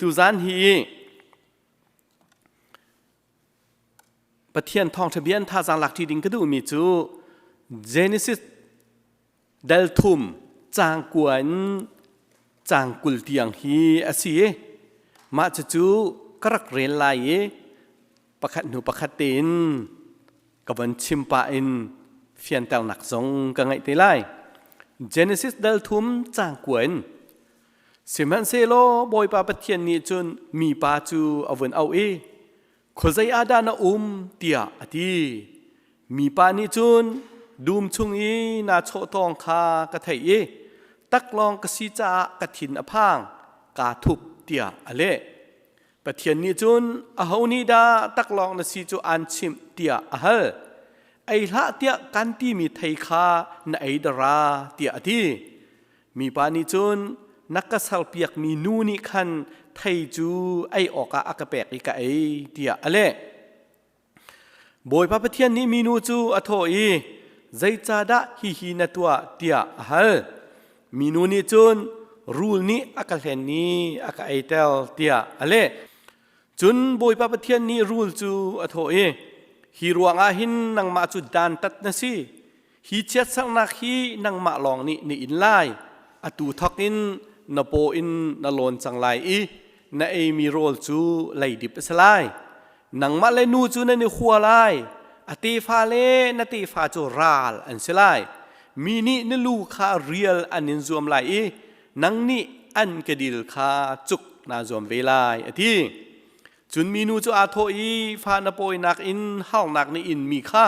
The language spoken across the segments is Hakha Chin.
Tuzan hi Pathian thawngṭha bia in thazaang lak ṭi ding ka duhmi cu Genesis dal thum caang kua in caang 20 tiang hi a si i mah cucu ka rak rel lai i pakhat hnu pakhat tein ka von chim pah in fianternak zong ka ngeih te lai. Genesis dal thum caang kua in Sihmanhsehlaw Bawipa Pathian nih cun mipa cu a vun auh i khuazei ah dah na um tiah a ti. Mipa nih cun dum chung i naa chawh tawng kha ka theih i taklawng ka si caah ka thin a phang, kaa thup tiah a leh. Pathian nih cun aho nih dah taklawng na si cu aan chimh tiah a hal. Ei hlah tiah kan timi thei kha na ei dara tiah a ti. Mipa nih cun na ka serpiakmi nu nih khan thei cu ei awkah a ka pek i ka ei tiah a leh. Bawipa Pathian nih minu cu a thawh i zeicahdah hihi na tuah tiah a hal. Minu nih cun rul nih a ka hlen i a ka eiter tiah a leh. Cun Bawipa Pathian nih rul cu a thawh i hi ruangah hin nangmah cu dantat na si. Hi chiatsernak hi nangmah lawng nih na in lai. Atu thawk in na paw in na lawn cang lai i na eimi rawl cu leidip a si lai. Nangmah le nu cu nan i hua lai. A tefa le na tefa cu ral an si lai. Mi nih na lu kha rial an in zuam lai i nang nih an kedil kha cuk naa zuam ve lai, a ti. Cun minu cu aa thawh i fa na pawinak in harnak na inmi kha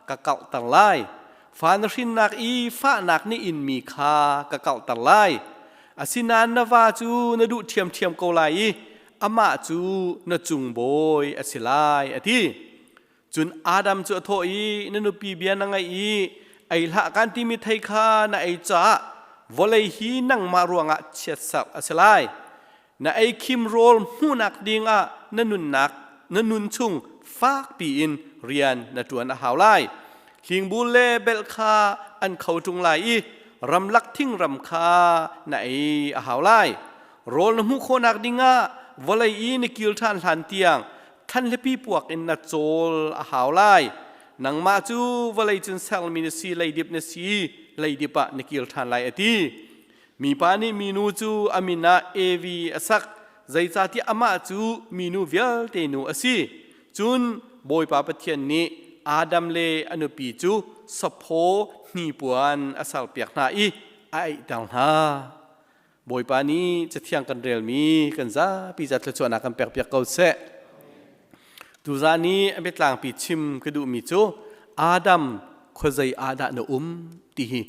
ka karhter lai. Fa na hrinnak i fahnak na inmi kha ka karhter lai. Asinain na va cu na duh ṭhiamṭhiam ko lai i amah cu na cung bawi a si lai, a ti. Cun Adam cu a thawh i na nupi bia na ngaih i ei hlah kan timi thei kha na ei caah vawlei hi nangmah ruangah chiatserh a si lai. Na ei khim rawl hmuhnak dingah na nunnak na nun chung fakpi in rian na ṭuan a hau lai. Hlingbu le belh kha an kho ṭung lai i ramlak thingram kha na ei a hau lai. Rawl na hmuh khawhnak dingah vawlei i na kil ṭhan hlan tiang thlanhlipi puak in na cawl a hau lai. Nangmah cu vawlei cun sermi na si, leidip na si, leidip ah na kir ṭhan lai a ti. Mipa nih minu cu a min ah Evi a sak, zeicahtiah amah cu minu vialte nu a si. Cun Bawipa Pathian nih Adam le a nupi cu saphaw hnipuan a serpiak hna i a aihter hna. Bawipa nih Cathiang kan relmi kan zapi za thluachuahnak kan pekpiak ko seh. Tuzan i a biatlangpi chim ka duhmi cu Adam khuazei ah dah na um ti hi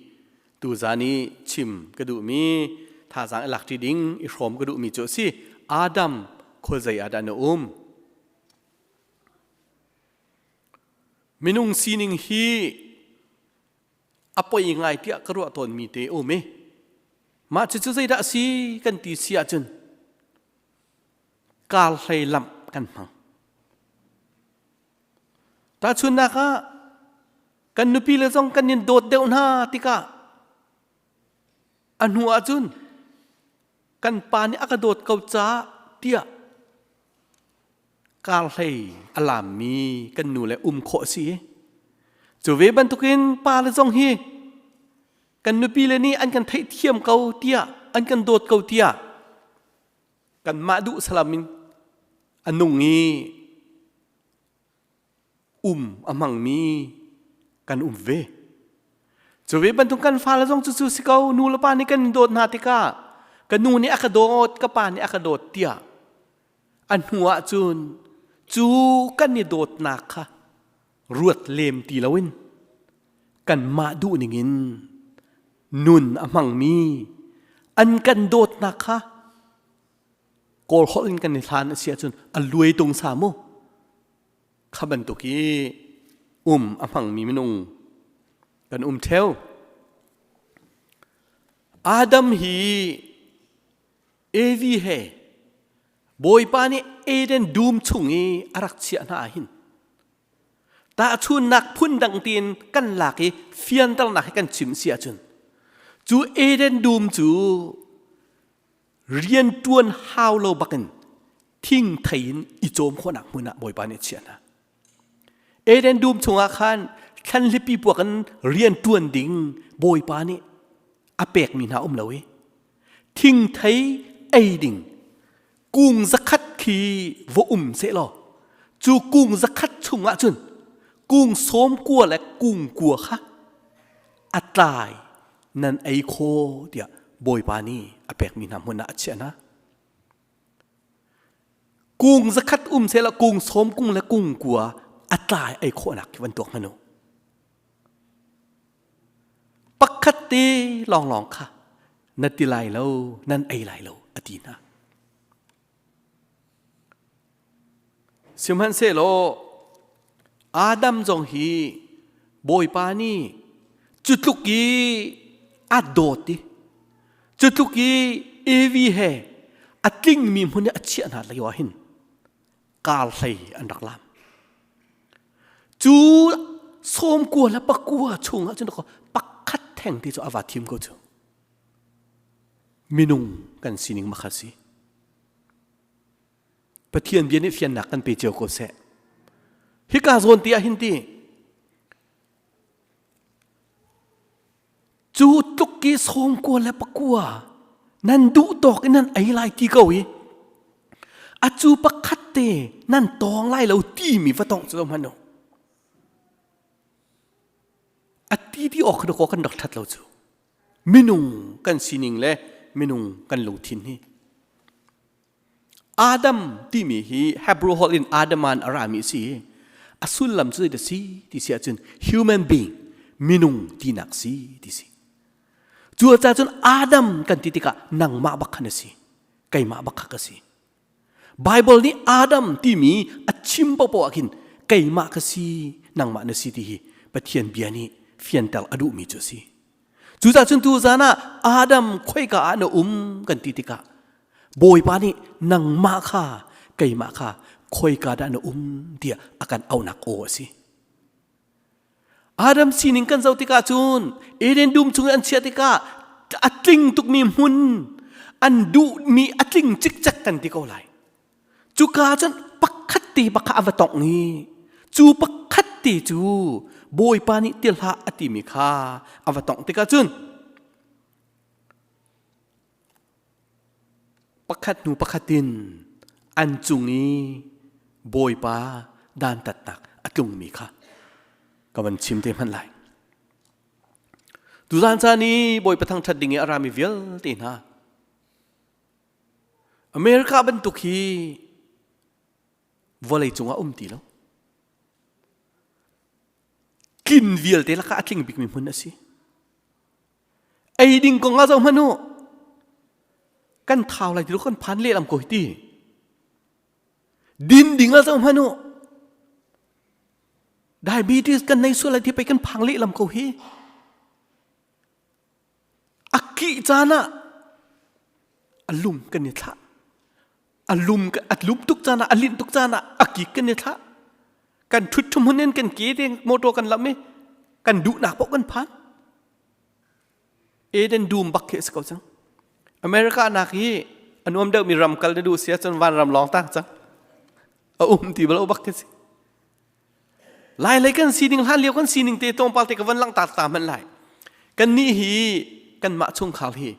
tuzan i chim ka duhmi thazaang i lakṭi ding i hrawm ka duhmi cu a si. Adam khuazei ah dah na um? Minung sining hi a poi ngai tiah ka ruah tawnmi te um i mah cucu zeidah a si kan ti si ahcun kar hlei lamh kan hmang. Tahchunhnak ah kan nupi le zong kan in dawt deuh hna tikah a hnu ahcun kan pa nih a ka dawt ko caah tiah karhlei a lammi kan nu le um khawh a si. Cu ve bantukin pa le zong hi kan nupi le nih an kan theihthiam ko tiah an kan dawt ko tiah kanmah duh salam in a nung i um a hmangmi kan um ve. Cu ve bantuk kan fale zong cu cu si ko nu le pa nih kan in dawt hna tikah ka nu nih a ka dawt ka pa nih a ka dawt tiah a hnu ah cun cu kan i dawtnak kha ruat lem ti loin kanmah duh ningin nun a hmangmi an kan dawtnak kha Kawl holh in kan i hlan a si ahcun a luai tung sa mu kha bantuk i um a hmangmi minung kan um theo. Adam hi Evi he Bawipa nih Eden dum chung i a rak chiah hna ahhin tahchunnak phundang tiin kan lak i fianternak hi kan chim si ahcun cu Eden dum cu rianṭuan hau lo bakin Thingthei in i cawm khawhnak hmun ah Bawipa nih a chiah hna. Eden dum chungah khan thlanhlipi puak in rian ṭuan ding Bawipa nih a pekmi hna um lo i thingthei ei ding kung zakhat khi va um sehlaw cu kung zakhat chungah cun kung sawm kua le kung kua kha a tlai nan ei kho tiah Bawipa nih a pekmi hna hmun ah a chiah hna. Kung zakhat um sehlaw kung sawm kung le kung kua a tlai ei khawhnak khi van tuak hmanh u. Pakhat te lawnglawng kha na ti lai lo, nan ei lai lo a ti hna. Sihmanhsehlaw Adam zong hi Bawipa nih cu tluk i a dawt i cu tluk i Evi he a tlingmi hmun i a chiah hna lio ah hin kar hlei an rak lam. Cu sawmkua le pakua chungah cun pakhat theng te cu a va thim ko cu. Minung kan sining makhat si. Pathian bia nih fiannak kan pe cio ko seh. Hika zawn ti ah hin ti Cu tluk i sawmkua le pakua nan duh tawk in nan ei lai ti ko i a cu pakhat te nan tawng lai lo timi va tongh cu hmanh u. A ti ti awk kha kan rak ṭhat lo cu. Minung kan sining le minung kan lungthin hi. Adam timi hi Hebrew holh in Adaman a rami a si i a sullam cu zeidah si ti si ahcun human being minung tinak si ti si. Cu caah cun Adam kan ti tikah nangmah bak khan a si keimah bak kha ka si. Bible nih Adam timi a chim paohpaoh ah khin keimah ka si nangmah na si ti hi Pathian bia nih fianter a duhmi cu a si. Cucaah cun tuzan ah Adam khoika ah na um kan ti tikah Bawipa nih nangmah kha keimah kha khoika dah na um tiah a kan auhnak aw a si. Adam sining kan zoh tikah cun Eden dum chung i an chiah tikah a tling tukmi hmun an duhmi a tling cikcek kan ti ko lai. Cuka cun pakhat te bak kha a va tongh i cu pakhat te cu Bawipa nih ti hlah a timi kha a va tongh tikah cun pakhat hnu pakhat in an cung i Bawipa dantatnak a tlungmi kha ka van chim te hmanh lai. Tuzan caan i Bawipa thangṭhat ding i a rami vialte hna America bantuk hi vawlei cungah um ti lo. Tlin vialte lakah a tling bikmi hmun a si. Ei ding kong ah zoh hmanh u. Kan thau lai ti lo kan phan lehlam ko hi ti. Din ding ah zoh hmanh u. Diabetes kan nei sual lai ti pei kan phang lehlam ko hi. A kih caan ah a lum kan i thlah. A lum a lum tuk caan ah a linh tuk caan ah a kik kan i thlah. Kan ṭhut ṭhum hun in kan ke te motor kan lam i kan duhnak paoh kan phan. Eden dum bak khi a si ko cang. America nak hi a nuam deuhmi ram kal na duh si ahcun vanram lawng tang cang. A um ti balo bak khi si. Lai lei kan sining hlan lio kan sining te tlawmpal te ka van langhter ta hmanh lai. Kan nih hi kanmah chungkhar hi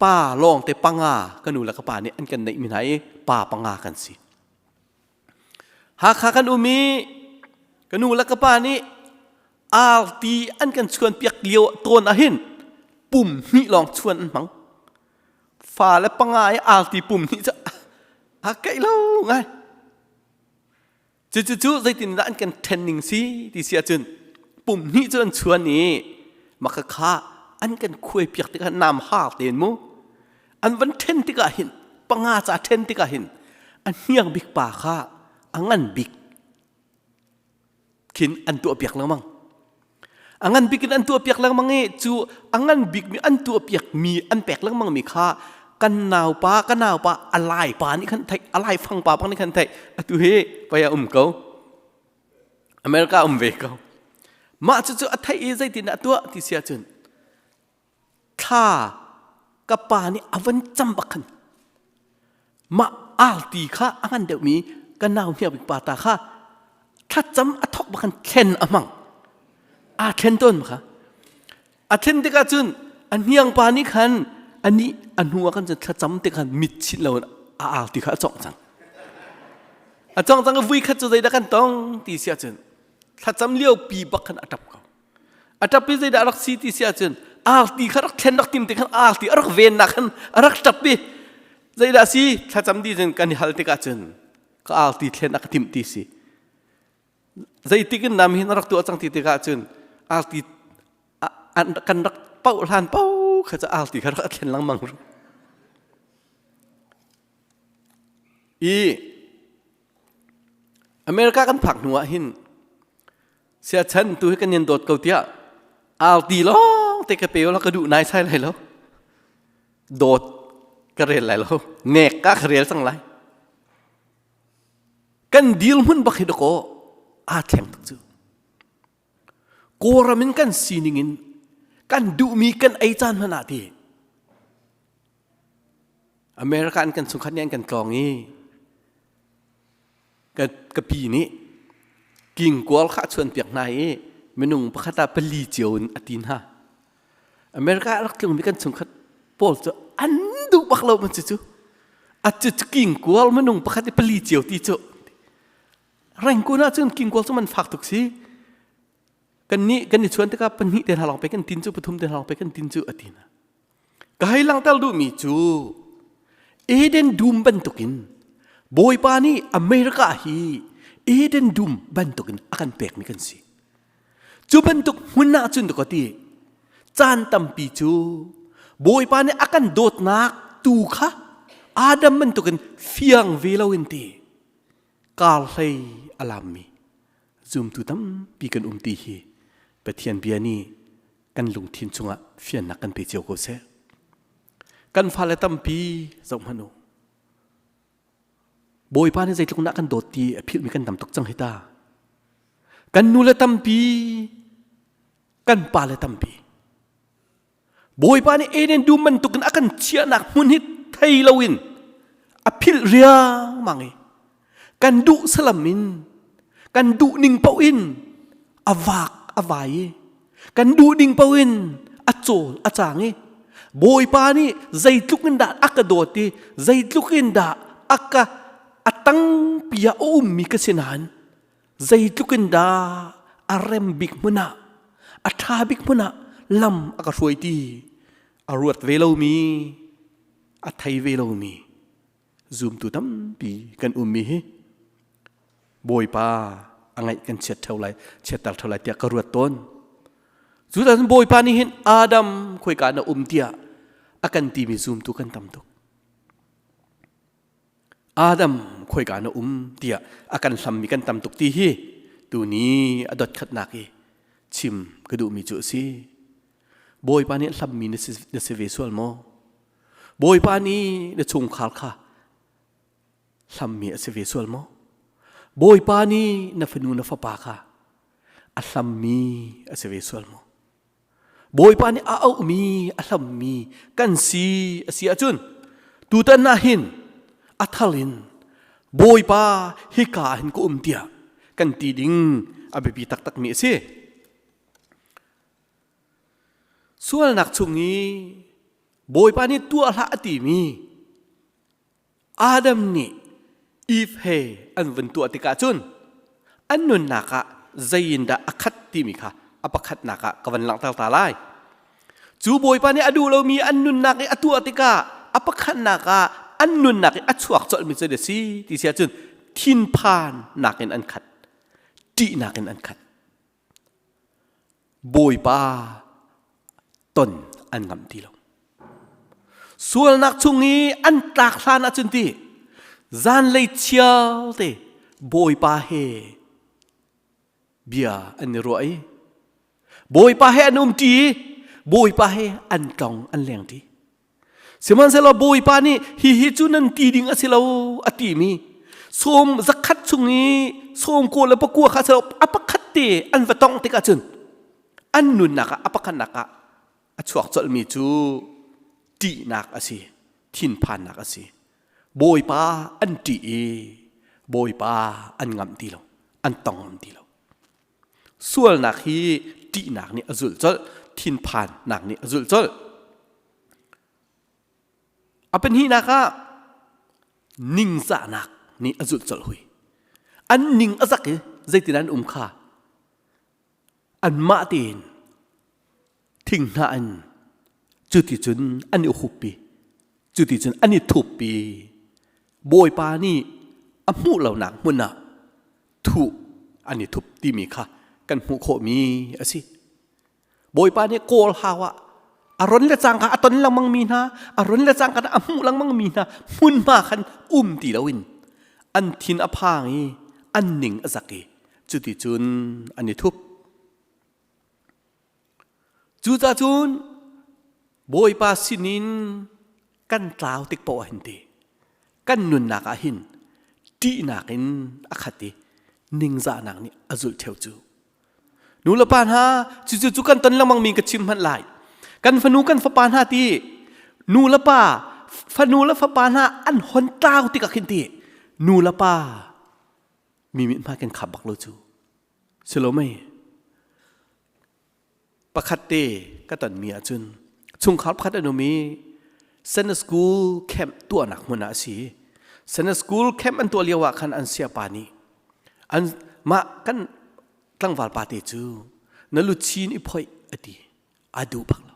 pa lawng te panga ka nu le ka pa nih an kan neih mi hna i pa panga kan si. Hakha kan um i ka nu le ka pa nih arti an kan chuan piak lio tawn ahhin pum hnih lawng chuan an hmang. Fa le panga i arti pum hnih cu a keih lo ngai. Cucu zeitindah an kan ṭhen ning si ti si ahcun pum hnih cu an chuan i maka kha an kan khuai piak tikah nam har tein mu an van ṭhen tikah hin panga ca ṭhen tikah hin a hniang bik pa kha a ngan bik khin an tuah piak lengmang A ngan bik in an tuahpiak lengmang i cu a ngan bikmi an tuahpiakmi an pek lengmang mi kha kan naupa ka naupa a lai pa nih khan theih a lai fang pa bang nih khan theih atu hi pei a um ko America um ve ko mah cucu a theih i zeitin dah a tuah ti si ahcun thla ka pa nih a van cam bak khan mah Arti kha a ngan deuhmi kan nau hniang pa ta kha thlacam a thok bakhan thlen a hmang. Aa thlen tawn kha. A thlen tikah cun a hniang pa nih khan ani a hnu ah khan cun thlacam te khan mit chit lo in a arti kha a cawngh cang. A cawngh cang i vui khat cu zeidah kan tong ti si ahcun thlacam lio pi bak khan a ṭap ko. A ṭap i zeidah a rak si ti si ahcun arti kha rak thlen rak tim te khan arti a rak vennak khan a rak ṭap i zeidah si thlacam di cun kan i hal tikah cun ka arti thlen a ka timh ti si. Zeitik in nam hin a rak tuah cang ti tikah cun arti kan rak pauh hlan pau kha cu arti kha rak a thlen lengmang ru. I America kan phak hnu ah hin siachan tu hi kan in dawt ko tiah arti lawng te ka pe la ka duh nai sai lai lo. Dawt ka rel lai lo. Nek ka ka rel cang lai. Kan dirhmun bak hi dakaw aa thleng tuk cu. Kawlram in kan sining in kan duhmi kan ei caan hmanh ah ti America in kan chungkhat nih an kan tlawng i ka, ka pi nih kingkual kha a chuanpiak hna i minung pakhat ah pali cio in a ti hna. America a rak tlungmi kan chungkhat pawl cu an duh bak lo man cu a cu kingkual minung pakhat i pali cio ti cu Rengkun ahcun kingkual cu man fak tuk si. Kan nih kan i chuan tikah pahnih te hna lawng pe kan tin cu pathum te hna lawng pe kan tin cu a ti hna. Ka hei langhter duhmi cu Eden dum bantukin Bawipa nih America hi Eden dum bantukin a kan pekmi kan si. Cu bantuk hmun ah cun ka ti caan tampi cu Bawipa nih a kan dawtnak tu kha Adam bantukin fiang ve loin ti karhlei a lammi zumtu tampi kan um ti hi Pathian bia nih kan lungthin chungah fiannak kan pe cio ko seh. Kan fale tampi zoh hmanh u. Bawipa nih zeitluk dah kan dawt ti a philhmi kan tam tuk cang hi ta. Kan nule tampi, kan pale tampi. Bawipa nih Eden dum bantukin a kan chiahnak hmun hi thei loin a philh riangmang i kan duh salam in kan duh ning paoh in a vak a vai i kan duh ding paoh in a cawl a cang i Bawipa nih zeitluk in dah a ka dawt i zeitluk in dah a ka a tangpi ah a ummi ka si nain zeitluk in dah a rem bik hmun ah a ṭha bik hmun ah lam a ka hruai ti a ruat ve lomi a thei ve lomi zumtu tampi kan ummi hi Bawipa a ngaih kan chiat ṭheo lai chiatter ṭheo lai tiah ka ruat tawn cu cun Bawipa nih hin Adam khoika na um tiah a kan timi zumtu kan tam tuk Adam khoika na um tiah a kan hlammi kan tam tuk ti hi tuni a dotkhatnak i chim ka duhmi cu a si. Bawipa nih hlammi na si, na si ve sual maw? Bawipa nih na chungkhar kha hlammi a si ve sual maw? Bawipa nih na fanu na fapa kha a hlammi a si ve sual maw? Bawipa nih a auhmi a hlammi kan si a si ahcun tutan ah hin a thal in Bawipa hika ah hin ka um tiah kan ti ding a biapi taktakmi a si. Sualnak chung i Bawipa nih tuah hlah a timi Adam nih Eve he an vun tuah tikah cun an nunnak ah zei in dah a khat timi kha a pakhatnak ah ka van langhter ta lai. Cu Bawipa nih a duh lomi an nunnak i a tuah tikah a pakhatnak ah an nunnak i a chuak colhmi cu a si ti si ahcun thinphannak in an khat, ṭihnak in an khat. Bawipa ton an ngamh ti lo. Sualnak chung i an tlak hlan ahcun ti zanlei chial te Bawipa he bia an i ruah i Bawipa he an um ṭi i Bawipa he an tlong an leng ṭi. Sihmanhsehlaw Bawipa nih hihi cu nan ti ding a si lo a timi sawm zakhat chung i sawm kaw le pakua kha a pakhat te an va tongh tikah cun an nunnak ah a pakhatnak ah a chuak colhmi cu ṭihnak a si thinphannak a si. Bawipa an ṭih i Bawipa an ngamh ti lo, an tong ngam ti lo. Sualnak hi ṭihnak nih a zulh colh, thinphannak nih a zulh colh. A pahnihnak ah ningzahnak nih a zulh colh hui. An ning a zak i zeitin an um kha anmah tein thinghnah in cuticun an i huppi cuticun an i thuppi Bawipa nih a hmuh lonak hmun ah thuh an i thup timi kha kan hmuh khawhmi a si. Bawipa nih kawl hau ah a ron le cangka a ton lengmang mi hna a ron le cangka a hmuh lengmang mi hna hmunhma khan um ti loin an thin a phang i an ning a zak i cuticun an i thup. Cucacun Bawipa sinin kan tlau tik paoh ah hin ti kan nunnak ah hin ṭihnak in a khat i ningzahnak nih a zulh ṭheo cu. Nu le pa hna cucu cu kan ton lengmang mi ka chim hmanh lai. Kan fanu kan fapa hna ti nu le pa fanu le fapa hna an hon tlau tikah khin ti nu le pa mi mithmai kan khap bak lo cu. Si lo mei? Pakhat te ka tonmi ahcun chungkhar pakhat an um i Sunday school camp tuahnak hmun ah a si. Sunday school camp an tuah lio ah khan an siapa nih an mah kan tlangval pa te cu na luchin i phoih a ti. A duh bak lo.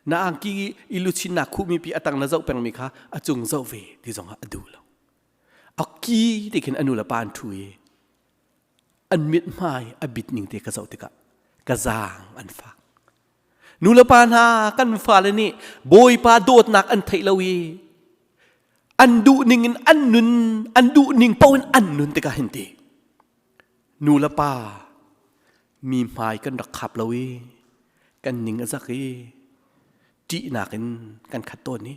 Na angki i luchin naa khuhmi pi a tang na zoh pengmi kha a cung zoh ve ti zong ah a duh lo. A ki ti khin a nu le pa an ṭhu i an mithmai a bit ning te ka zoh tikah ka zaang an fak. Nu le pa hna kan fale nih Bawipa dawtnak an theih lo i an duh ning in an nun an duh ning paoh in an nun tikah hin ti nu le pa mi hmai kan rak khap lo i kan ning a zak i ṭihnak in kan khat tawn i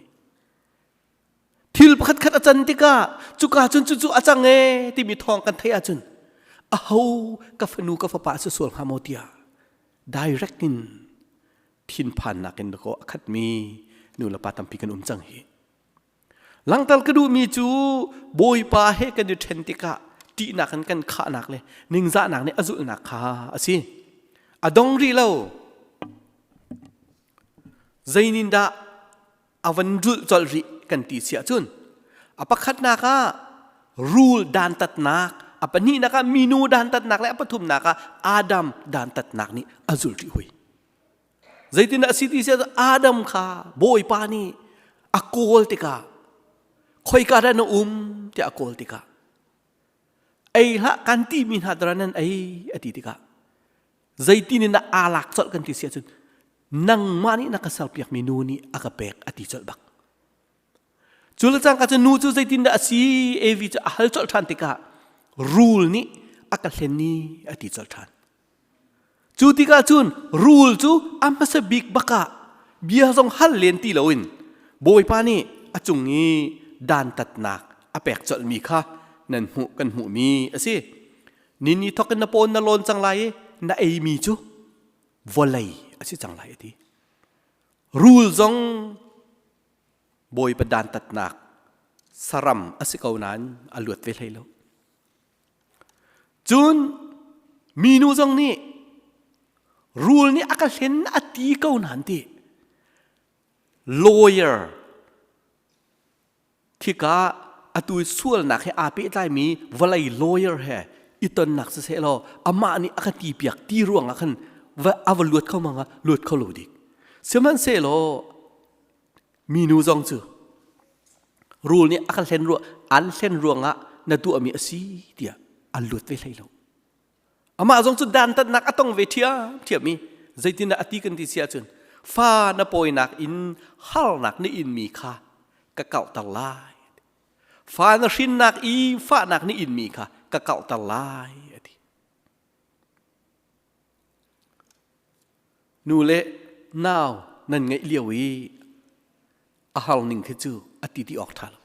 Thil pakhatkhat a can tikah cuka cun cucu a cang ee timi thawng kan theih ahcun aho ka fanu ka fapa a si sual hnga maw tiah direct in thinphannak in dakaw a khatmi nu le pa tampi kan um cang hi. Langtal ka duhmi cu Bawipa he kan i ṭhen tikah ṭihnak in kan khahnak le ningzahnak nih a zulhnak kha a si. A dong rih lo. Zeinindah a van rulh colh rih kan ti si ahcun a pakhatnak ah rul dantatnak a pahnihnak ah minu dantatnak le a pathumnak ah Adam dantatnak nih a zulh rih hui zeitindah a si ti si ahcun Adam kha Bawipa nih a kawl tikah khoika dah na um tiah a kawl tikah ei hlah kan ti mi hna dara nan ei a ti tikah zeitin in dah aa lak colh kan ti si ahcun nangmah nih na ka serpiakmi nu nih a ka pek a ti colh bak cu le cangka cu nu cu zeitin dah a si Evi cu a hal colh ṭhan tikah rul nih a ka hlen i a ti colh ṭhan cu tikah cun rul cu a hmasa bik bakah bia zong hal len ti loin Bawipa nih a cung i dantatnak a pek colhmi kha nan hmuh kan hmuhmi a si Nini thawk in na pawn na lawn cang lai i na eimi cu vawlei a si cang lai a ti. Rul zong Bawipa dantatnak saram a si ko nain a luat ve hlei lo. Cun minu zong nih rul nih a ka hlen a ti ko nain ti lawyer Khika atu sualnak he aa pehtlaimi vawlei lawyer he i tonnak siseh law amah nih a ka ti piak ti ruang ah khan a va luat kho manga luat kho lo dik. Sihmanhsehlaw minu zong cu rul nih a ka hlen ruah an hlen ruangah na tuahmi a si tiah an luat ve hlei lo. Amah zong cu dantatnak a tong ve ṭhiamṭhiam i zeitindah a ti kan ti si ahcun fa na pawinak in harnak na inmi kha ka kauhter lai. Fa na hrinnak i fahnak na inmi kha ka kauhter lai a ti. Nu le nau nan ngeih lio i a har ning khi cu a ti ti awk ṭha lo.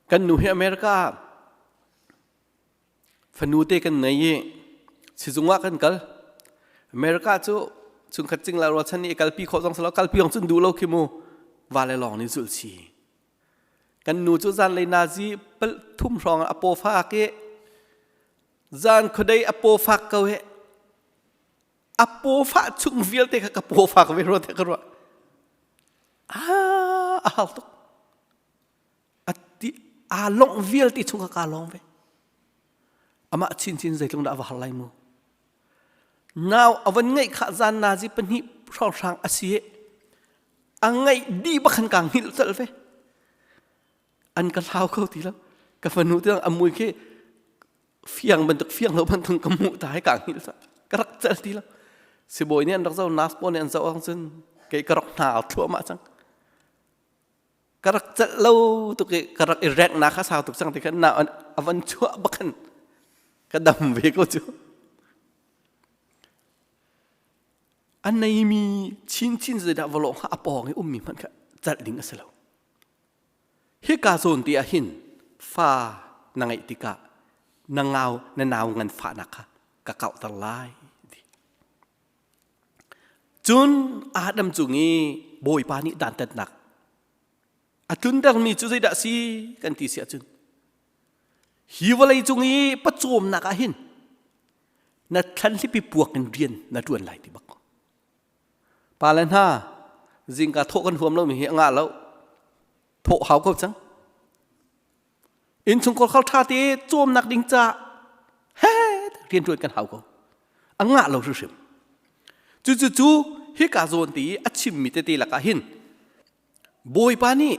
Kan nu hi America ah fanu te kan nei i sizung ah kan kal. America cu chungkhat cingla rualchan nih kalpi khawh zong si lo kalpi zong cun duh lo khi mu. Va le lawng nih zulh si. Kan nu cu zanlei nazi pal thum hrawng a paw fak i zan khuadei a paw fak ko he a paw fah chung vialte kha ka paw fak ve rua te ka ruah. Ah, a hal tuk. A ti aa longh vialte chung kha kaa lawng ve. Amah chinchin zeitlung dah a va har lai mu. Nau a van ngeih kha zan nazi pahnih hrawnghrang a si i a ngaih dih bak khan kaa hngilh colh ve. An ka hlau kho ti lo. Ka fanu tiang a mui khi fiang bantuk fiang lo bantuk ka hmuh ta he kaa hngilh colh. Ka rak celh ti lo. Sibawi nih an rak zoh, nurse pawl nih an zoh ahcun kei ka rak hna thluahmah cang. Ka rak celh lo tuk i ka rak i rengnak kha sau tuk cang ti khan na a van chuah bak khan ka dam ve ko cu. A neimi chinchin zeidah va lawh hnga a pawng i ummi hmanh kha celh ding a si lo. Hika zawn te ah hin fa na ngeih tikah na ngau na nau nganfahnak kha ka kauhter lai ti. Cun Adam cung i Bawipa nih dantatnak a tluntermi cu zeidah a si kan ti si ahcun hi vawlei cung i pawcawmnak ah hin na thlanhlipi puak in rian na ṭuan lai ti bak. Pa le hna zingka thawh kan huam lomi hi a ngah lo. Thawh hau ko cang. Innchungkhar khal ṭha te cawmnak ding ca he rian ṭuan kan hau ko. A ngah lo hrimhrim. Cucu cu hika zawn ti i a chimmi tete lakah hin Bawipa nih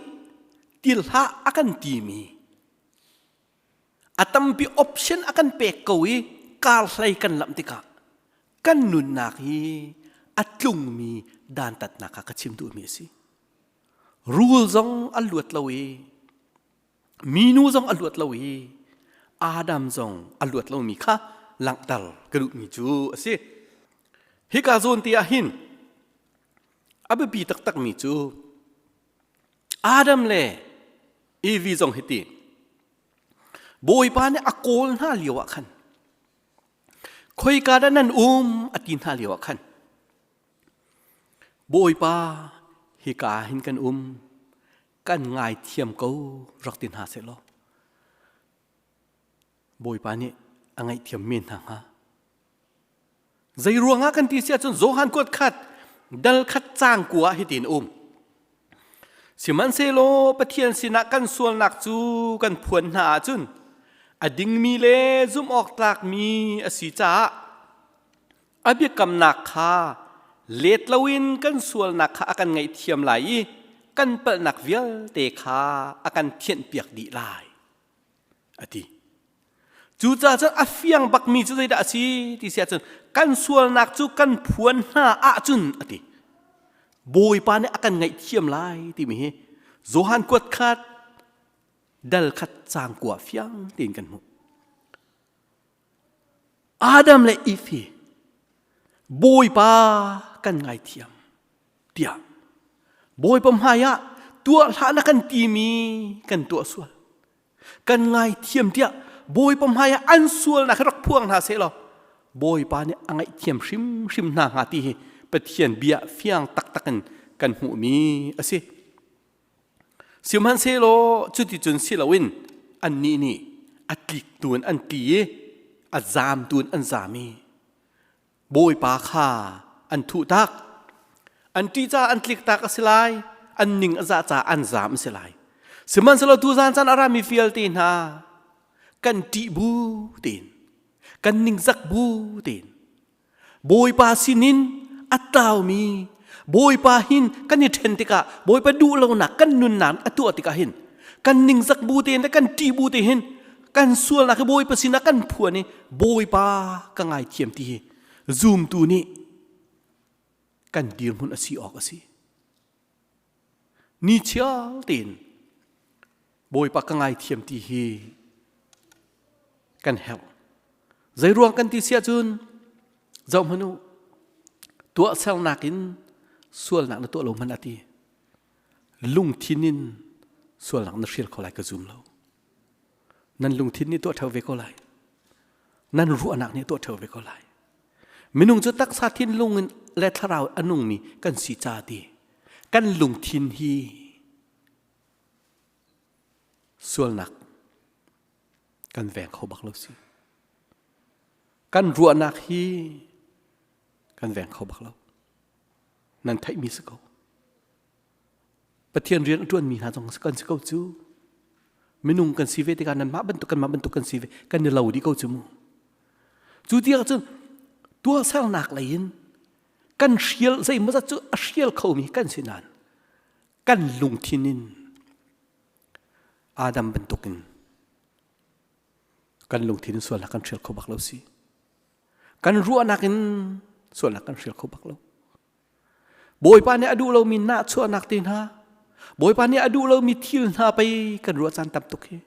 til hlah a kan timi a tampi option a kan pek ko i kar hlei kan lamh tikah kan nunnak hi a tlungmi dantatnak kha ka chim duhmi a si. Rul zong a luat lo i minu zong a luat lo i Adam zong a luat lomi kha langhter ka duhmi cu a si. Hika zawn te ah hin a biapi taktakmi cu Adam le Evi zong hiti Bawipa nih a kawl hna lio ah khan khoika dah nan um a ti hna lio ah khan Bawipa hika hin kan um kan ngaithiam ko rak ti hna seh law Bawipa nih a ngaihthiam men hna hnga. Zei ruangah kan ti si ahcun Johan kuat khat dal khat caang kua ah hitin um. Sihmanhsehlaw Pathian sinah kan sualnak cu kan phuan hna ahcun a dingmi le zumh awk tlakmi a si caah a biakamnak kha let loin kan sualnak kha a kan ngaihthiam lai i kan palhnak vialte kha a kan thianhpiak dih lai a ti. Cucaah cun a fiang bakmi cu zeidah a si ti si ahcun kan sualnak cu kan phuan hna ahcun a ti. Bawipa nih a kan ngaihthiam lai timi hi Johan kuat khat dal khat caang kua fiang tein kan hmuh. Adam le Eve hi Bawipa kan ngaithiam tiah Bawipa hmai ah tuah hlah na kan timi kan tuah sual. Kan ngaithiam tiah Bawipa hmai ah an sualnak hi rak phuang hna seh law Bawipa nih a ngaihthiam hrimhrim hna hnga ti hi Pathian bia fiang taktak in kan hmuhmi a si. Sihmanhsehlaw cuticun si loin annih nih a tlik tu in an tli i a zaam tu in an zaam i Bawipa kha an thuhtak. An ṭih caah an tliktak a si lai, an ning a zah caah an zaam a si lai. Sihmanhsehlaw tuzaan caan a rami vialte hna kan ṭih bu tein, kan ningzak bu tein Bawipa sinin a tlaumi Bawipa hin kan i ṭhen tikah Bawipa duh lonak kan nunnak a tuah tikah hin kan ningzak bu tein le kan ṭih bu te hin kan sualnak hi Bawipa sinah kan phuan i Bawipa ka ngaithiam ti hi zumtu nih kan dirhmun a si awk a si. Ni chial tein Bawipa ka ngaithiam ti hi kan herh. Zeiruang kan ti siah cun zoh hmanh u tuahsernak in sualnak na tuah lo hmanh a ti. Lungthin in sualnak na hrial kho lai ka zum lo. Nan lungthin nih tuah ṭheo ve ko lai. Nan ruahnak nih tuah ṭheo ve ko lai. Minung cu taksa thinlung in le thlarau a nungmi kan si ca ti. Kan lungthin hi sualnak kan veng kho bak lo si. Kan ruahnak hi kan veng kho bak lo. Nan theihmi si ko. Pathian rian a ṭuanmi hna zong kan si ko cu. Minung kan si ve tikah nanmah bantuk kanmah bantuk kan si ve kan i lo dih ko cu mu. Cu tiang cun tuahsernak lei in kan hrial zeimawzat cu a hrial khomi kan si nain kan lungthin in Adam bantukin kan lungthin in sualnak kan hrial kho bak lo si. Kan ruahnak in sualnak kan hrial kho bak lo. Bawipa nih a duh lomi nahchuahnak te hna, Bawipa nih a duh lomi thil hna pei kan ruah caan tam tuk hi.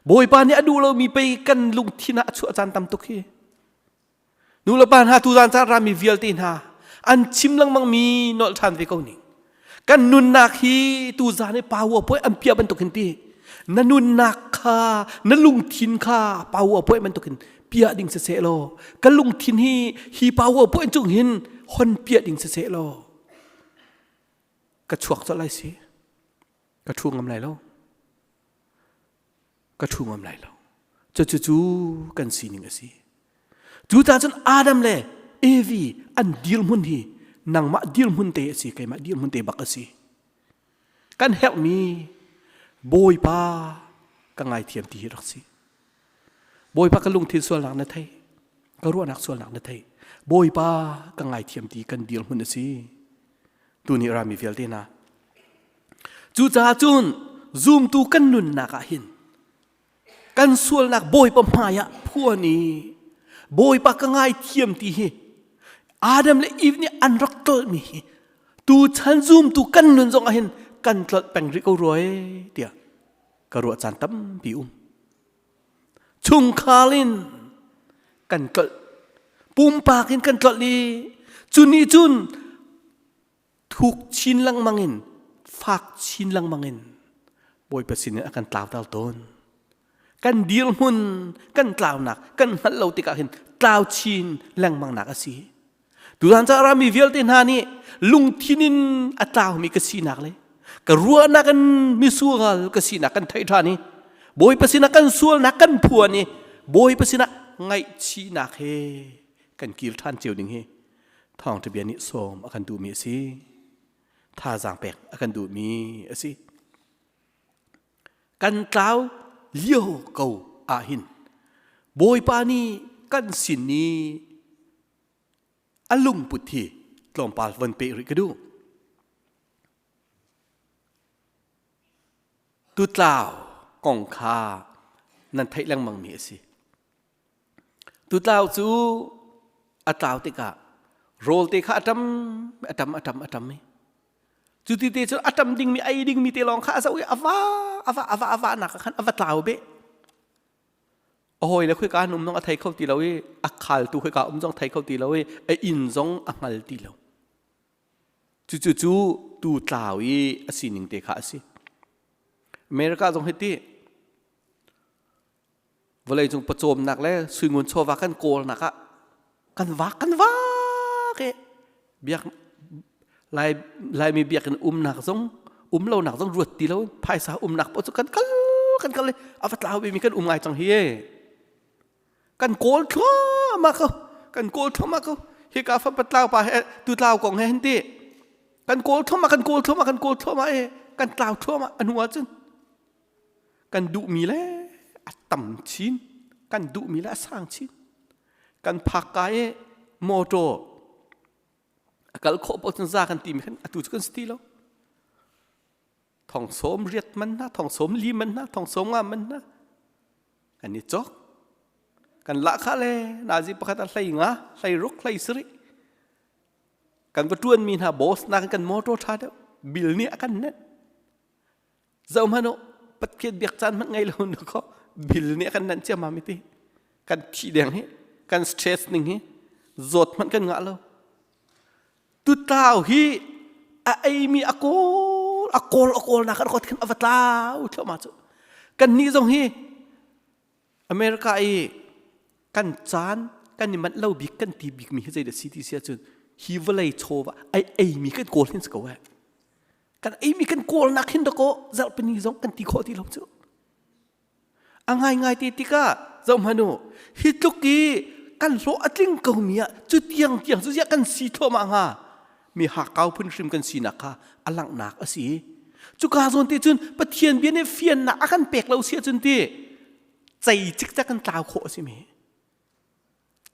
Bawipa nih a duh lomi pei kan lungthin ah a chuah caan tam tuk hi. Nu le pa hna tuzaan caan rami vialte hna an chim lengmangmi nolh ṭhan ve ko ning. Kan nunnak hi tuzaan i power point an piah bantuk hin ti. Na nunnak kha na lungthin kha power point bantuk hin piah ding siseh law ka lungthin hi hi power point cung hin hon piah ding siseh law ka chuak colh lai si ka ṭhu ngam lai lo ka ṭhu ngam lai lo cucu cu kan sining a si cucaah cun Adam le Evi an dirhmun hi nangmah dirhmun te a si keimah dirhmun te bak a si kan herhmi Bawipa ka ngaithiam ti hi rak si Bawipa ka lungthin sualnak na thei ka ruahnak sualnak na thei Bawipa ka ngaithiam ti kan dirhmun a si tuni rami vialte hna cucaah cun zumtu kan nunnak ah hin kan sualnak Bawipa hmai ah phuan i Bawipa ka ngaithiam ti hi Adam le Eve nih an rak tlolhmi hi tuchan zumtu kan nun zong ah hin kan tlolh peng rih ko rua ee tiah ka ruah caan tampi um chungkhar in kan tlolh pumpak in kan tlolh i cu nih cun thuk chin lengmang in fak chin lengmang in Bawipa sin in a kan tlauter tawn kan dirhmun kan tlaunak kan hngalh lo tikah hin tlau chin lengmang nak a si Tuzan ca rami vialte hna nih lungthin in a tlaumi ka sinak le ka ruahnak in misual ka sinak kan theih ṭhan i Bawipa sinah kan sualnak kan phuan i Bawipa sinah ngaihchihnak he kan kir ṭhan cio ding hi thawngṭha bia nih sawm a kan duhmi a si. Thazaang pek a kan duhmi a si. Kan tlau lio ko ahhin Bawipa nih kan sin i a lungput hi tlawmpal von peh rih ka duh. Tutlau kong kha nan theih lengmangmi a si. Tutlau cu a tlau tikah rawl te kha a ṭam, a ṭam, a ṭam, a ṭam i cu ti te cu a ṭam dingmi ei dingmi te lawng kha a zoh i a va, a va, a va, a va nak ah khan a va tlau beh. A hawi le khoika an um zong a thei kho ti lo i a khaltu khoika um zong thei kho ti lo i a inn zong a hngal ti lo. Cucu cu tu tlau i a sining te kha a si. America zong hi ti vawleicung pawcawmnak le suingun chawva kan kawlnak ah kan vak kan vak i biak Lai Laimi biakinn umnak zong um lonak zong ruat ti lo phaisa umnak paoh cu kan kal kan kal i a va tlau mi kan um ngai cang hi e kan kawl thluahmah ko kan kawl thluahmah ko hika fa patlau pa he tu tlau kong he hin ti kan kawl thluahmah kan kawl thluahmah kan kawl thluahmah e kan tlau thluahmah a hnu ahcun kan duhmi le a tam chin kan duhmi le a sang chin kan phak ka i motor a kal khawh paoh cun za kan timi khan atu cu kan si ti lo thong sawm riat man hna thong sawm li man hna thong sawm nga man hna kan i cawk kan lahkhah le nazi pakhat ah hlei nga hlei ruk hlei sarih kan va ṭuanmi hna boss nakin kan motor ṭha deuh bil nih a kan nenh Zoh hmanh u, Pathian biak caan hmanh ngei lo na kho bil nih a kan nanh ciammam ti. Kan thi deng hi, kan stress ning hi, zawt hmanh kan ngah lo. Tutlau hi a eimi a kawl, a kawl, a kawl nak kan khin a va tlau thluahmah cu. Kan nih zong hi America i kan caan kan i manh lo bik kan ti bik mi hi zeidah si ti si ahcun hi vawlei chawva ei eimi kan kawl hin si ko eh. Kan eimi kan kawlnak hin dakaw zarhpini zong kan ti khawh ti lo cu. A ngaingai te tikah zoh hmanh u, hi tluk i kan hlawh a tling ko mi ah cu tiang tiang cu ziah kan si thluahmah hnga? Mi hakkau phun hrim kan sinak kha a langhnak a si. Cuka zawn te cun Pathian bia nih fiannak a kan pek lo si ahcun ti cei cikcek kan tlau khawh a si mi.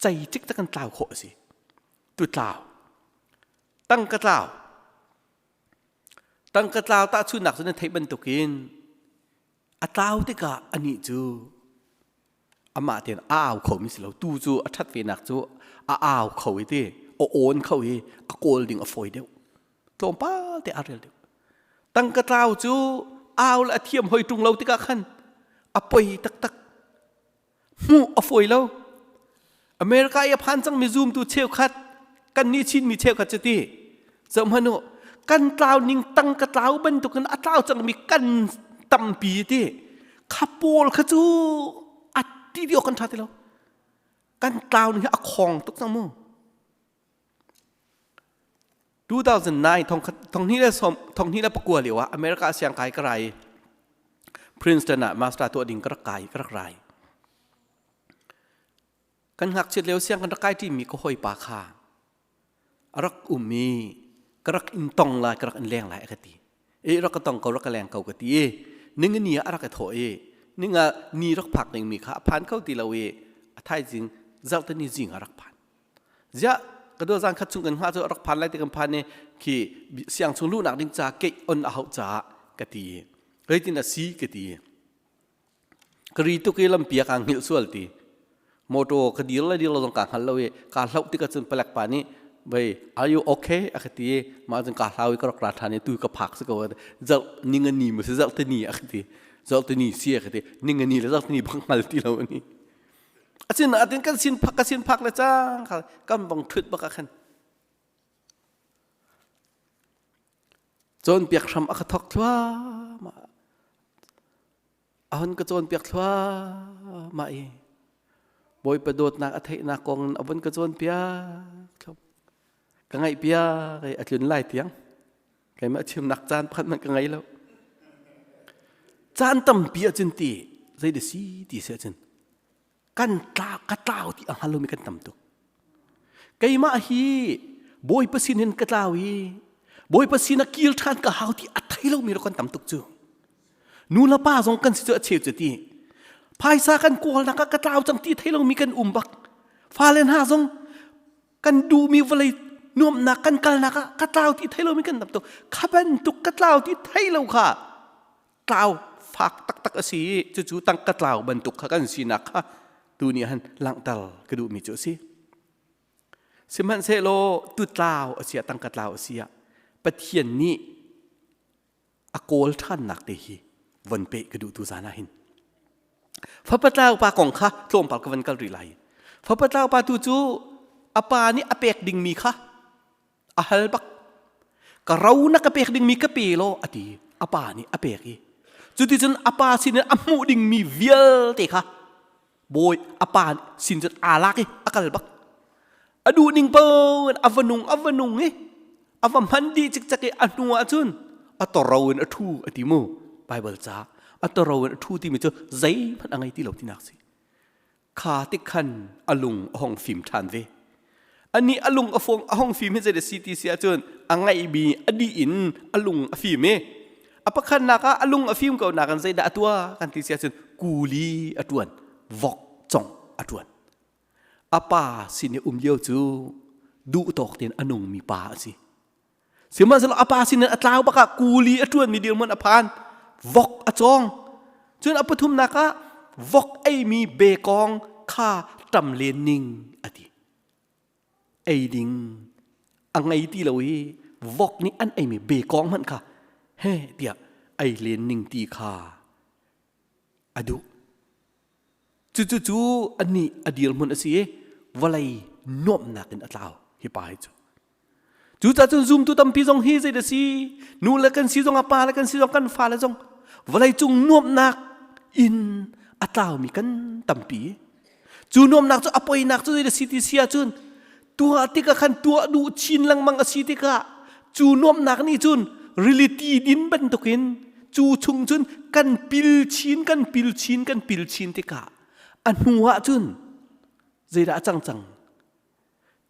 Cei cikcek kan tlau khawh a si. Tu tlau. Tangka tlau. Tangka tlau tahchunhnak cu na theih bantukin a tlau tikah anih cu amah tein a au khomi si lo tu cu a ṭhat venak cu a au kho i ti a awn kho i a kawl ding a fawi deuh tlawmpal te a rel deuh tangka tlau cu au le a thiam hoi ṭung lo tikah khan a poi taktak Hmuh a fawi lo. America i a phan cangmi zumtu cheukhat kan nih Chinmi cheukhat cu ti zoh hmanh u kan tlau ning tang ka tlau bantukin a tlau cangmi kan tampi ti kha pawl kha cu a ti ti awk kan ṭha ti lo kan tlau ning hi a khong tuk cang mu 2009 thong hnih le pakua lio ah America siangkai ka rai Princeton ah master tuah ding ka rak kai ka rak rai. Kan ngakchiat lio siang kan rak kai ṭimi ka hawipa kha a rak um i ka rak in tong lai ka rak in leng lai a ka ti. E rak ka tong ko rak ka leng ko ka ti i ningani ah a rak i thawh i ninga ni rak phak dingmi kha a phan kho ti lo i a thaizing zarhteni zing ah rak phan. Ziah ka dua zan khat chung kan hngah cu rak phan lai ti kan phan i khi siang chung luhnak ding ca keih on a hauh caah ka ti. Zeitin a si ka ti. Ka ri tuk i lampi ah kaa hngilh sual ti. Motor ka dir le dir lo zong kaa hngal lo i kaa hlauh tikah cun palek pa nih vei are you okay a ka ti i mah cun kaa hlau i ka rak ra ṭhan i tu ka phak si ko zarh ninga ni maw si zarh tini a ka ti zarh tini si a ka ti ninga ni le zarh tini bak hngal ti lo ani Asin atin kan sin phak ka sin phak le cang kha kan bang thut bak ah khan cawnpiak hram a ka thok thluahmah a hon ka cawnpiak thluahmah i Bawipa dawtnak a theihnak kong in a vun ka cawnpiak thluah ka ngaihpiak i a tlun lai tiang keimah chimnak caan pakhat hmanh ka ngei lo caan tampi ahcun ti zei da si ti si ahcun kan tla ka tlau ti a hngal lomi kan tam tuk keimah hi bawipa sin hin ka tlau i bawipa sin a kir ṭhan ka hau ti a thei lomi ro kan tam tuk cu nu le pa zong kan si cu a cheu cu ti phaisa kan kawlnak ah ka tlau cang ti thei lomi kan um bak fale hna zong kan duhmi vawlei nuamhnak kan kalnak ah ka tlau ti thei lomi kan tam tuk kha bantuk ka tlau ti thei lo kha tlau fak taktak a si i cucu tangka tlau bantuk kha kan sinak kha tu nih han langhter ka duhmi cu a si sihmanhsehlaw tu tlau a si ah tangka tlau a si ah Pathian nih a kawl ṭhannak te hi von peh ka duh tu zan ah hin fapa tlau pa kong kha tlawmpal ka van kal rih lai fapa tlau pa tu cu a pa nih a pek dingmi kha a hal bak ka ro na ka pek dingmi ka pe law a ti a pa nih a pek i cuticun a pa sinin a hmuh dingmi vialte kha bawi a pa sin cun aa lak i a kal bak a duh ning paoh in a va nung a va nung i a va hman dih cikcek i a hnu ah cun a toro in a ṭhu a ti mu Bible ca a toro in a ṭhu timi cu zeihmanh a ngei ti lo tinak si kha tik khan a lung a hong fim ṭhan ve anih a lung a fong a hong fim hi zei si ti si ahcun a ngaihmi a dih in a lung a fim i a pakhatnak ah a lung a fim ko nakin zeidah a tuah kan ti si ahcun kuli a ṭuan vok cong a ṭuan a pa sin i um lio cu duh tawk tein a nungmi pa a si Sihmanhsehlaw a pa sinin a tlau bak ah kuli a ṭuanmi dirhmun a phan. Vok a cawng. Cun a pathumnak ah vok eimi bekawng kha ṭam len ning a ti. Ei ding a ngei ti lo i vok nih an eimi bekawng hmanh kha he tiah ei len ning ti kha a duh. Cucu cu anih a dirhmun a si i vawlei nuamhnak in a tlau hi pa hi cu. Cucaah cun zumtu tampi zong hi zei da si nu le kan si zong ah pa le kan si zong kan fale zong vawleicung nuamhnak in a tlaumi kan tampi. Cu nuamhnak cu a poinak cu zei da si ti si ahcun tuah tikah khan tuah duh chin lengmang a si tikah cu nuamhnak nih cun rili ti din bantukin cu chung cun kan pil chin kan pil chin kan pil chin tikah a hnu ah cun zeidah a cang cang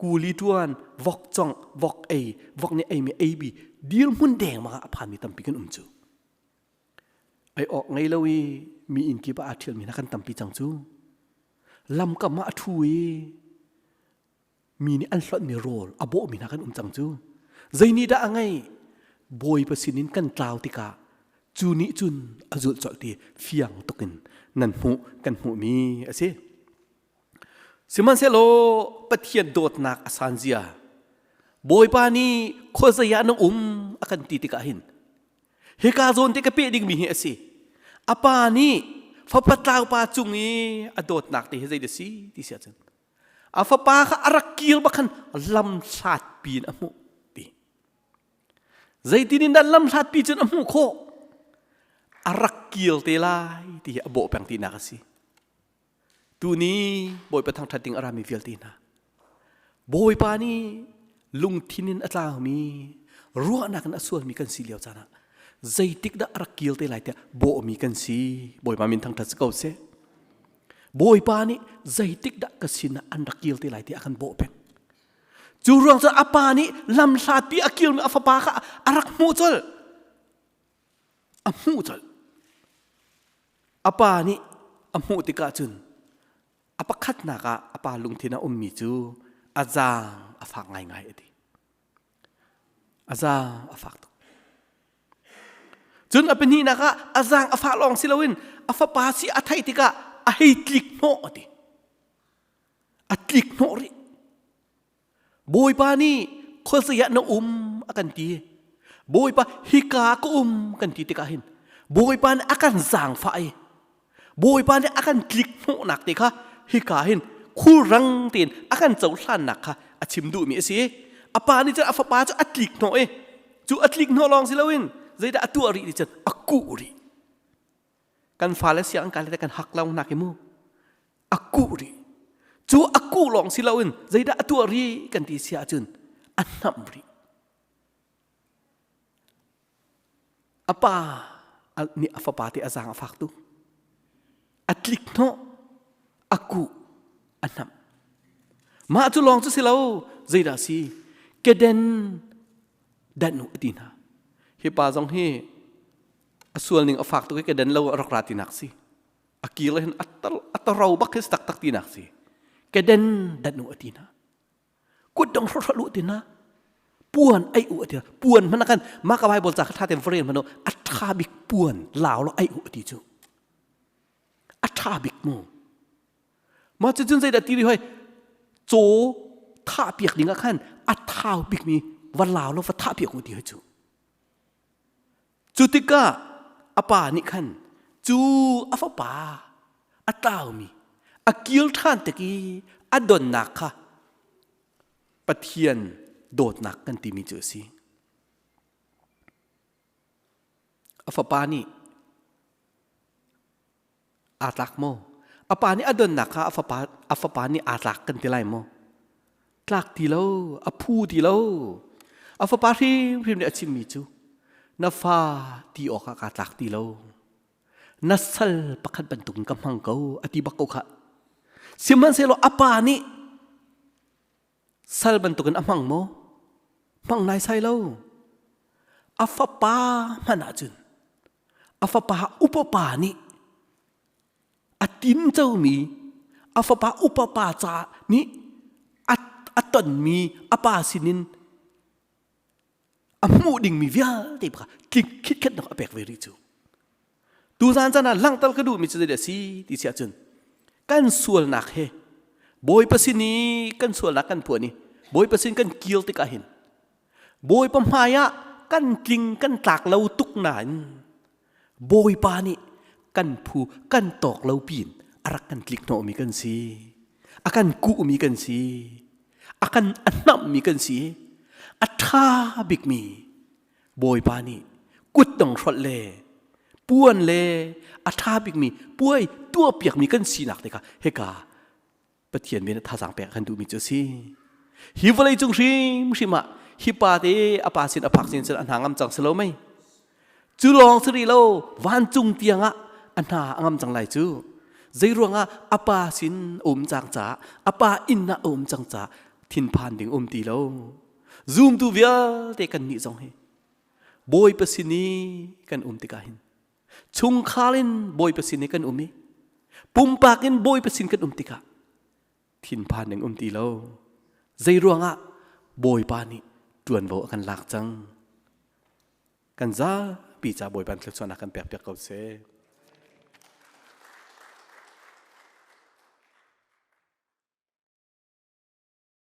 kuli tuan vok cong vok ei vok nih ei mi ei bi dirhmun deng ma a phan mi tampi kan um cu Ei awk ngei lo i mi inn kip ah aa ṭhialmi hna kan tampi cang cu. Lamkam ah a ṭhu i mi nih an hlonhmi rawl a bawhmi hna kan um cang cu. Zei nih dah a ngeih? Bawipa sinin kan tlau tikah cu nih cun a zulh colh ti fiang tukin nan hmuh kan hmuhmi a si. Sihmanhsehlaw Pathian dawtnak a san zia Bawipa nih khuazei ah na um a kan ti tikah hin Hika zawn te ka peh dingmi hi a si. A pa nih fapa tlaupa cung i a dawtnak te hi zei dah si ti si ahcun a fapa kha a rak kir bak khan lam hlat pi in a hmuh ti. Zeitin in dah lam hlat pi cun a hmuh khawh? A rak kir te lai ti hi a bawh peng tinak a si. Tuni Bawipa thangṭhat ding a rami vialte hna. Bawipa nih lungthin in a tlaumi, ruahnak in a sualmi kan si lio caan ah zeitik dah a rak kil te lai tiah bawhmi kan si. Bawipa min thangṭhat si ko seh. Bawipa nih zeitik dah ka sin ah an rak kil te lai tiah a kan bawh peng. Cu ruang cun a pa nih lam hlatpi a kilmi a fapa kha a rak hmuh colh. A hmuh colh. A pa nih a hmuh tikah cun a pakhatnak ah a pa lungthin a ummi cu a zaang a fak ngaingai a ti. A zaang a fak tuk. Cun a pahnihnak ah a zaang a fah lawng si loin a fapa si a theih tikah a hei tlik hnawh a ti. A tlik hnawh rih. Bawipa nih khuazei ah na um a kan ti. Bawipa hika ka um kan ti tikah hin Bawipa nih a kan zaangfah i Bawipa nih a kan tlik hnawhnak te kha hika hin khulrang tein a kan cohlannak kha a chim duhmi a si. A pa nih cun a fapa cu a tlik hnawh i cu a tlik hnawh lawng si loin zeidah a tuah rih ti cun a kuh rih. Kan fale siang kai le kan hak lo nak i mu. A kuh rih. Cu a kuh lawng si loin zeidah a tuah rih kan ti si ahcun a hnamh rih. A pa nih a fapa te a zaang a fak tuk. A tlik hnawh, a kuh, a hnamh. Mah cu lawng cu si lo, zeidah si? Keden dan u a ti hna. Hi pa zong hi a sual ning a fak tuk i keden lo a rak ra tinak si. A kir le hin a taro bak hi taktak tinak si. Keden dan u a ti hna. Kut dong hrohroh lu ti hna. Puan ai u a ti. Puan hmanh khan mah ka Bible ca kha tha tein va rel a tha bik puan lau lo ai u a ti cu. A tha bik mu. Mah cucun zeidah ti rih hoi caw thah piak ding ah khan a thau bikmi va lau lo va thah piak u ti hoi cu. Cu tikah a pa nih khan cu a fapa a tlaumi a kil ṭhan tik i a donnak kha Pathian dawtnak kan timi cu a si. A fapa nih aa tlak maw? A pa nih a donnak kha a fapa, a fapa nih aa tlak kan ti lai maw? Tlak ti lo, a phu ti lo. A fapa hrimhrim nih a chimmi cu na fa ti awkah kaa tlak ti lo. Na sal pakhat bantukin ka hmang ko a ti bak ko khah. Sihmanhsehlaw a pa nih Sal bantukin a hmang maw? Hmang naisai lo. A fapa hmanh ahcun a fapa upa pa nih a tincomi a fapa upa pa ca nih a, a tonmi a pa sinin a hmuh dingmi vialte kha tling khitkhet nak a pek ve rih cu. Tuzan caan ah langhter ka duhmi cu zeidah a si ti si ahcun kan sualnak he Bawipa sin i kan sualnak kan phuan i Bawipa sin kan kir tikah hin Bawipa hmai ah kan tling kan tlak lo tuk nain Bawipa nih kan phu kan tawk lo pin a rak kan tlik hnawhmi kan si a kan kuhmi kan si a kan a hnamhmi kan si a ṭha bikmi Bawipa nih kutdong hrolh le puan le a ṭha bikmi puai tuahpiakmi kan sinak te kha hika Pathian min thazaang pek kan duhmi cu a si. Hi vawlei cung hrimhrim ah Hi pa te a pa sin a phak sin cun a hna ngam cang si lo mei? Cu lawng si rih lo, vancung tiang ah a hna a ngam cang lai cu. Zei ruangah a pa sin um cang caah, a pa inn ah a um cang caah thinphan ding um ti lo. Zumtu vialte kan nih zong hi Bawipa sin i kan um tikah hin chungkhar in Bawipa sin i kan um i pumpak in Bawipa sin kan um tikah thinphan ding um ti lo. Zei ruangah Bawipa nih ṭuanvo a kan lak cang. Kan zapi ca Bawipa thluachuahnak kan pek piak ko seh.